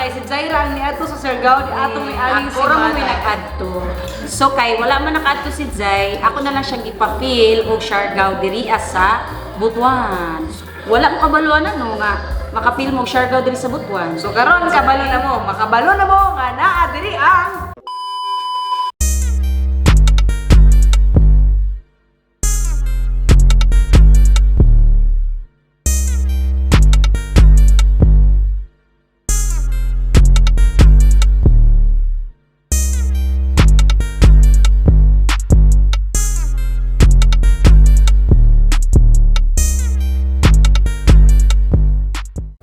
kay si Zaira ang niadto sa Siargao di atong miaging Ako ra mo may semana. nag-adto. So kay wala man nakaadto si Zay, ako na lang siyang ipa-feel og Siargao diri sa Butuan. Wala mo kabaluan no nga maka-feel mo og Siargao diri sa Butuan. So karon kabalo na mo, makabalo na mo nga naa diri ang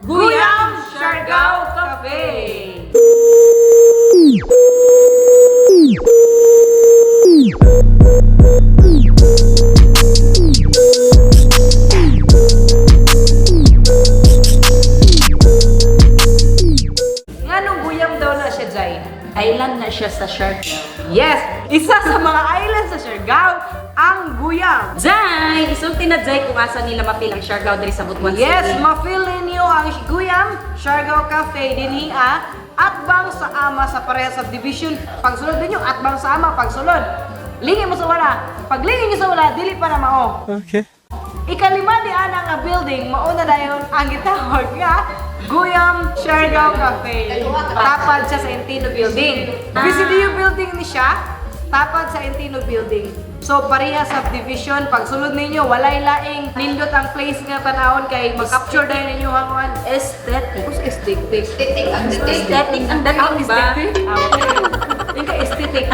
Guyam Siargao Cafe. Nganong guyam daw na siya, Jai? Island na siya sa Siargao. Yes! Isa sa mga island sa Siargao, ang Guyam. Zay, isulti na Zay kung asa nila mapil ang Siargao diri sa Butuan Yes, City. ma-feel ninyo ang Guyam Siargao Cafe dinhi atbang sa ama sa pareha subdivision. Pagsulod ninyo, atbang sa ama, pagsulod. Lingi mo sa wala. Paglingi niyo sa wala, dili pa na mao. Okay. Ikalima ni ana nga building, mao na dayon ang gitawag nga Guyam Siargao Cafe. Tapad siya sa Entino Building. VCDU building ni siya, tapad sa Entino Building. So pareha subdivision, pagsulod ninyo, walay laing nindot ang place nga tanawon kay mag-capture dayon ninyo ang kuan. Aesthetic. Us aesthetic. Titik ang titik. Aesthetic ang dating ba? Aesthetic? Ah, okay. Yung ka aesthetic.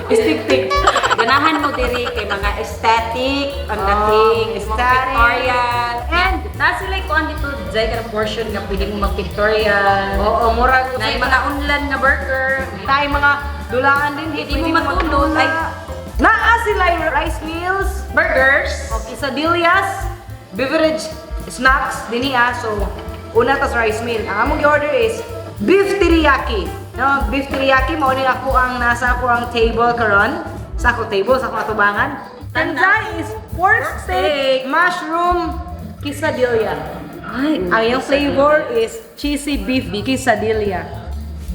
Aesthetic. Ganahan mo diri kay mga aesthetic ang dating, Oh, mga aesthetic. pictorial. And na sila kuan dito Zay kanang portion nga pwede mo mag-pictorial. Oo, murag Na mga unlan nga burger. Tayo mga dulaan din, Hindi mo matulog. Ay. Naa sila yung rice meals, Burgers. o quesadillas, beverage, snacks, dinhi. So, una tas rice meal. Ang among order is beef teriyaki. No, beef teriyaki mao ni ako ang nasa ako ang table karon. Sa ako table, sa akong atubangan. Tanzai is pork steak, mushroom, quesadilla. Ay, Ang iyang flavor is cheesy beef quesadilla.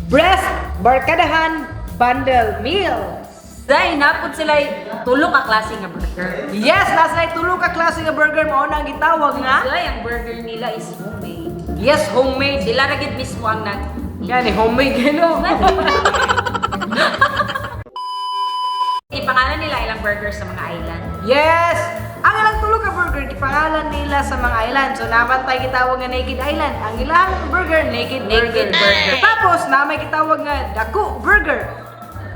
Breast barkadahan bundle meal. Zay, napod sila tulo ka klase nga burger. Yes, nasa na tulo ka klase nga burger mao na ang gitawag nga. Zay, ang burger nila is homemade. Yes, homemade. Sila ra gid mismo ang nag Yan eh, homemade gano. Ipangalan nila ilang burger sa mga island. Yes! Ang ilang tulo ka burger gipangalan nila sa mga island. So naman tayo gitawag nga Naked Island. Ang ilang burger Naked, Naked Burger. Tapos na may gitawag nga Daku Burger.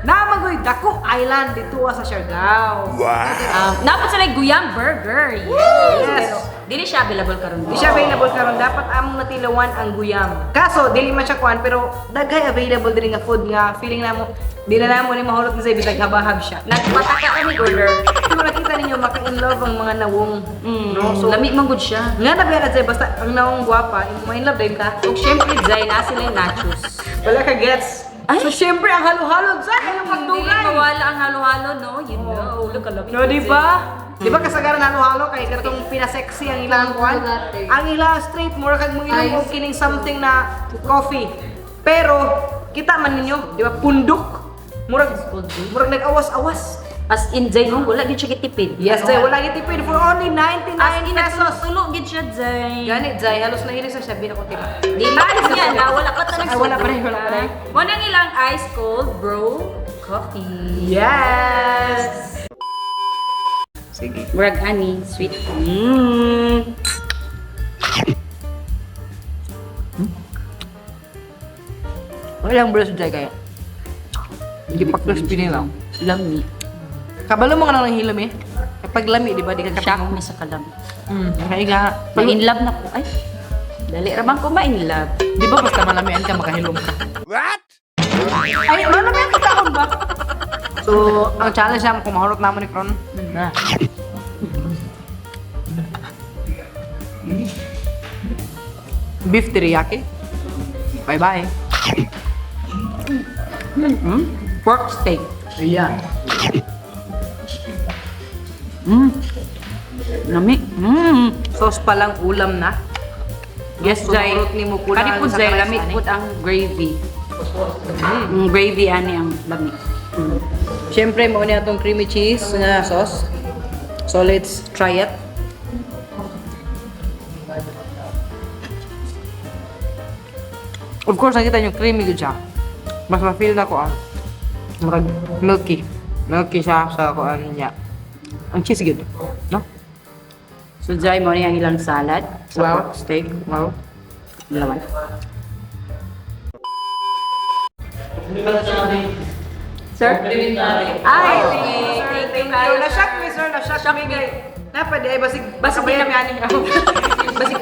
Namagoy Daku Island dito sa Siargao. Napod sila Guyam Burger. Yes. Yes. Pero dili siya available karon. Di siya available karon, dapat among natilawan ang guyam. Kaso dili man siya kuan pero daghay available diri nga food nga feeling namo di na namo ni mahurot ni sa bisag habahab siya. Nagpataka kami order. Kung nakita ninyo maka-in love ang mga nawong. No, No, so lami man gud siya. Nga na ba say basta ang nawong gwapa, ma-in love din ka. Ug syempre Zay na sila yung nachos. Wala ka gets. Ay. So syempre ang halo-halo sa ang Hindi pagdugay. mawala ang halo-halo, no? You know, look alami. No, di ba? Di ba kasagaran halo-halo kay katong pinasexy ang ilang kuan? Latte. Ang ilang straight mura kag mo inom og kining something na coffee. Pero kita man ninyo, di ba pundok? Murag murag nag-awas-awas. As in Zay, no? Wala gid siya gitipid. Yes, Zay, wala gitipid for only 99 As in, pesos. nagtulo gid siya, Zay. Gani, Zay, halos nahilis na siya, bina ko tira. Di ba niya na wala pa ta Ay, wala pa rin, wala pa rin. Mo nang ilang ice cold bro coffee. Yes! Sige. Murag ani, sweet. Walang breast Zay kaya. Hindi pa crispy nila. Lami. Kabalo mo nga nang hilom eh. Kapag lami, di ba? Di ka Shock mi sa kalam. Kaya nga. Ma-in love na ko. Ay, dali ra bang ko ma-in love? Di ba basta malamian ka, makahilom ka? What? Ay, malamian ka taon ba? So, ang challenge namin, kung mahurot naman ni Kron. Na. Beef teriyaki. Bye-bye. Pork steak. Yeah. Lami. Sauce pa lang ulam na. Yes, So, Jai. maurot nimo kulang Kani pud sa Jai, rice, lami ani. pud ang gravy. Gravy ani ang lami. Siyempre, mao ni atong creamy cheese nga sauce. So let's try it. Of course, nakita nyo, creamy gud siya. Mas ma-feel na ko ang murag milky. Milky siya sa kuan niya. Ang cheese gud, no? So Jai, mo ni ang ilang salad sa Wow. pork steak. Wow. Laman. Sir? Ay, Thank you, sir. Na-shock me, sir. Na-shock me, guys. Napa di ay basig Basig kabayan di mi ani. Basig.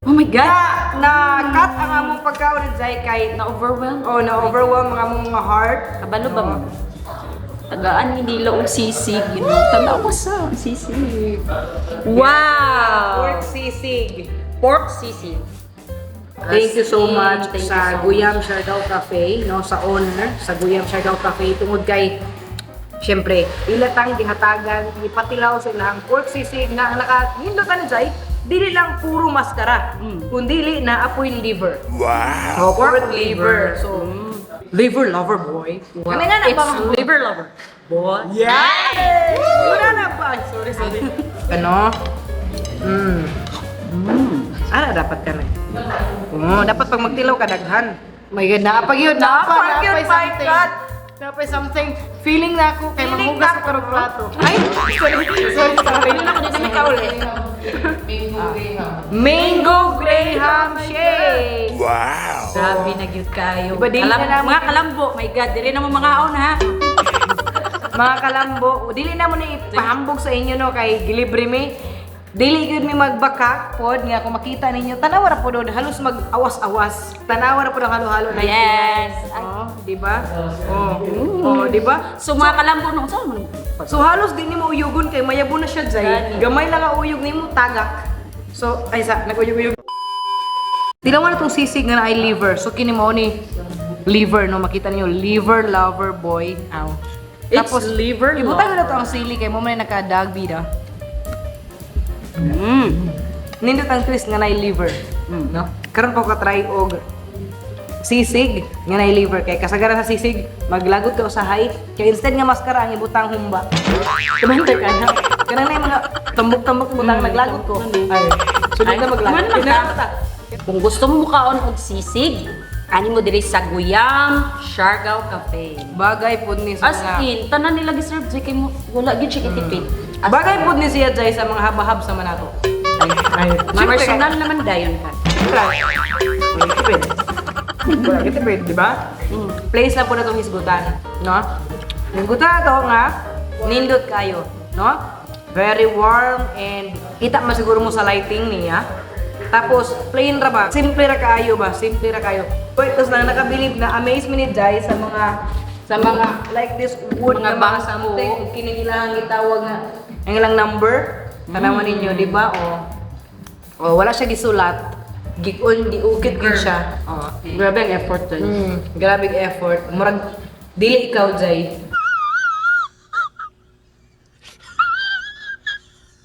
Oh my God! Na cut ang among pagkaon ni Zai kay Na-overwhelm. oh, na-overwhelm ang among mga heart. Kabalo ba mo? Tagaan ni nila og sisig. Tanaw ko sa sisig. Wow! Pork sisig. Pork sisig. Thank you so much Thank you sa so Guyam Siargao Cafe, no, sa owner sa Guyam Siargao Cafe tungod kay syempre ilatang gihatagan gipatilaw sa ilang pork sisig nga ang naka nindot ani Jai, dili lang puro maskara kundili na apoy liver. Wow. Oh, pork liver. So liver lover boy. Wow. Ano nga na It's ba? liver lover. Boy. Yeah! Wala na ba? Ay, sorry, sorry. Ano? Ano dapat ka na? Oh, dapat pag magtilaw ka daghan. My God, naapag yun. Naapa, Naapag yun, naapay my something. God. Naapay something. Feeling na ako kay Feeling manghugas na ko karong plato. Ay, sorry, sorry, sorry. Ano na ko dito may kauli. Mango Graham Shake. Wow. Grabe na gyud kayo. Iba, dili na lang- Mga kalambo, my God, dili na mo mga aon ha. Mga kalambo, dili na mo na ipahambog sa inyo no kay gilibre mi. Dili gyud mi magbakak pod nga kung makita ninyo tanawa ra pod halos mag-awas-awas. Tanawa ra pod ang halo-halo na. Yes. Ay. Oh, di ba? Oh. Oh, di ba? So mga kalambo nung saan mo? So halos di nimo uyugon kay mayabo na siya jay. Gani. Gamay lang ang uyog nimo tagak. So ay sa naguyog-uyog. Tilawan na tong sisig nga naay liver. So kini mao ni liver no, makita niyo liver lover boy. Aw. It's liver Ibutang na to ang sili kay mo man nakadag bida. Nindot ang twist nga naay liver. No? Karon pa ko try og sisig nga naay liver kay kasagaran sa sisig maglagot ka usahay kay instead nga maskara ang ibutang humba. Tumantay ka na. Kanang na yung mga tambok-tambok butang naglagot ko. Ay, sunod Ay, na maglagot. man man ka. Kung gusto mo mukaon og sisig, ani mo diri sa Guyam Siargao Cafe. Bagay pud ni sa As mga in, tanan nila gi-serve jay kay mo wala gyud siya kitipid. As Bagay pud ni siya Jai sa mga habahab sa manato. Ay, ay. Mga personal naman dayon ka. Wala kitipid. Wala kitipid, di ba? Place na po na itong hisgutan, no? Hisgutan na to nga, nindot kayo, no? Very warm and kita man siguro mo sa lighting niya. Tapos, plain ra ba? Simple ra kaayo ba? Simple ra kayo. Wait, tapos lang nakabilib na amaze me ni Jai sa mga like this wood Mga na mga bangko. something ug kini ilang gitawag nga ang ilang number. Tanawan ninyo, di ba? O, oh, wala siya gisulat. Giun, giukit gyud siya. Oh. Grabe ang effort dun. Grabe effort. Murag dili ikaw, Jay.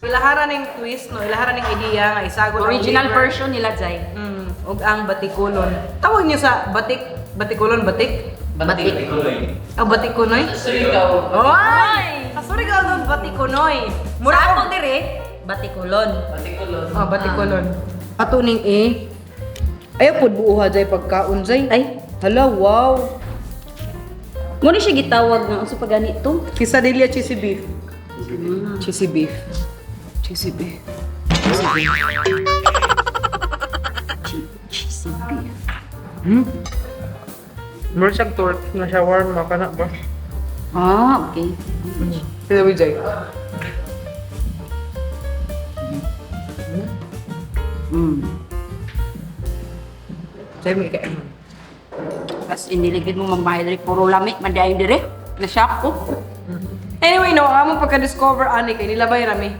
Ilahara ning twist no, ilahara ning idea nga isagol ang Original liver. version nila, Jai. Ug ang batikulon. Tawag niyo sa batik, batikulon, batik? Batik. Ah, batikunoy? Surigao. Oy! Sa Surigao doon, batikunoy. Mura Sa ko ato dire, Batikulon. Batikulon. Oh, batikulon. Ato ning eh. Ayaw pud buuha jay pagkaon jay. Ay. Hala, wow. Mo ni siya gitawag nga unsa pa ganito? Quesadilla cheesy beef. Cheesy beef. Cheesy beef. Cheesy beef. Meron siyang torch na shawarma ka na ba? Ah, okay. Sila Jay. Jay, may kain. As iniligid mo magmahal diri puro lami man dayon dire. Na-shock ko. Anyway, no, among pagka-discover ani kay nilabay rami.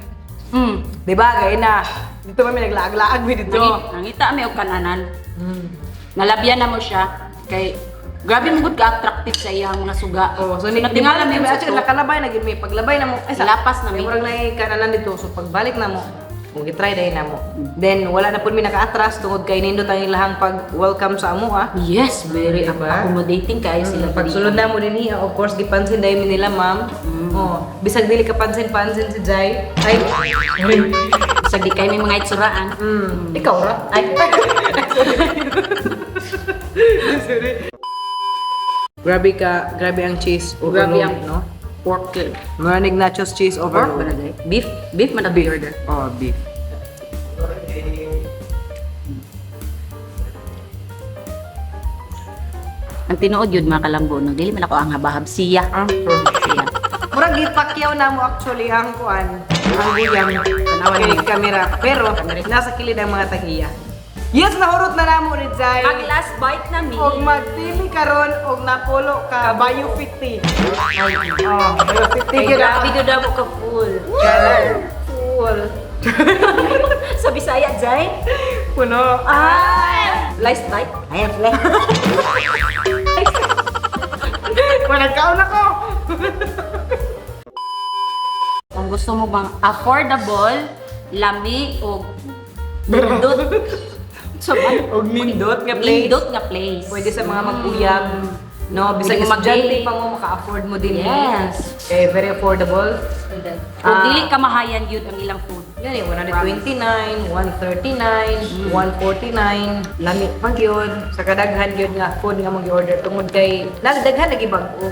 Di ba, gay na. Dito mami naglaag-laag mi dito. Nangita mi og kananan. Nalabyan na mo siya kay grabe mo gud ka-attractive sa iyang mga suga. Oh, so ni natingala mi mi sa actually nakalabay na gid mi. Paglabay na mo, ay sa Lapas na mi. Murag na kananan dito. So pagbalik na mo, Kung gi-try dahil namo. Then wala na pud mi naka-atras tungod kay nindot ang ilahang pag-welcome sa amo ah. Yes, very Diba? accommodating kayo sila. Pagsulod na mo din niya, of course gipansin dahil mi nila, ma'am. Oh, bisag dili ka pansin-pansin si Jai. Ay. Bisag di kayo may mga itsuraan. Ikaw ra. Ay, Grabe ka, grabe ang cheese Grabe overload, ang- no? Pork yun. Muranig nachos cheese Pork ba overload. na day? Beef? Beef man ang order. Oh, beef. Ang tinuod yun mga kalanggo, no? Dili man ako ang habahab. Siya. Ah, sure. Siya. Murag gipakyaw na mo actually ang kuan, ang guyam kay kamera. Pero nasa kilid ang mga tag-iya. Yes, nahurot na namo ni Jai. Ang last bite na mi. Og magtili karon og napulo ka Bayo 50. Oh, Bayo 50 Ay, gyud grabe ako. gyud mo ka full. Full. Sa Bisaya, Jai? Puno. Ah! Last bite? Ayan, fly. Managkaon ako. Kung gusto mo bang affordable, lami o nindot. So, ano? Og nindot nga place. Nindot nga place. Pwede sa mga mag-uyab. No, bisag Pwede mo estudyante mag-date. pa mo maka-afford mo din. Yes. Eh, very affordable. Kung Ah. dili kamahayan yun ang ilang food. Yan eh, 129, 139, 149. Lami pa gyud. Sa kadaghan gyud nga food nga mong gi-order tungod kay nagdaghan lagi bag-o.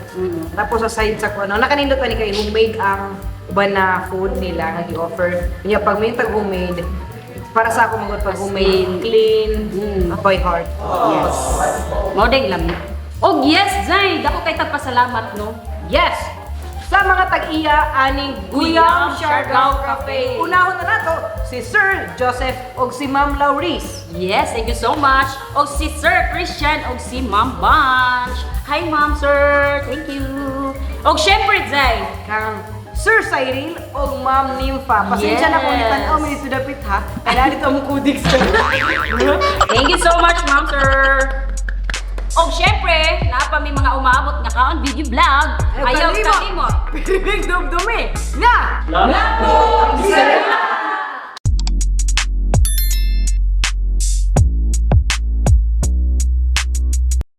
Tapos sa side sa kuno, nakanindot ani kay homemade ang uban na food nila nga gi-offer. Nya pag may tag homemade, para sa ako magud pag As homemade, in, clean, by heart. Yes. Mao ding lami. Og yes, Zay, dako kay tagpasalamat no. Yes! Sa mga tag-iya, aning Guyam Guyam Siargao Siargao Cafe. Cafe. Unahon na nato si Sir Joseph og si Ma'am Lauris. Yes, thank you so much. Og si Sir Christian og si Ma'am Bunch. Hi Ma'am, Sir. Thank you. Og syempre, Zay. Kang Sir Cyril o Ma'am Nympha. Pasensya na kung Yes. nitanaw may dito dapit ha. Kaya dito ang kudik sir. Thank you so much, Ma'am, Sir. Og syempre, naa pa may mga umabot nga kaon video vlog. Ayaw Ayaw kalimot. kalimot. Piring dumdumi. Nga! Lapo! Isa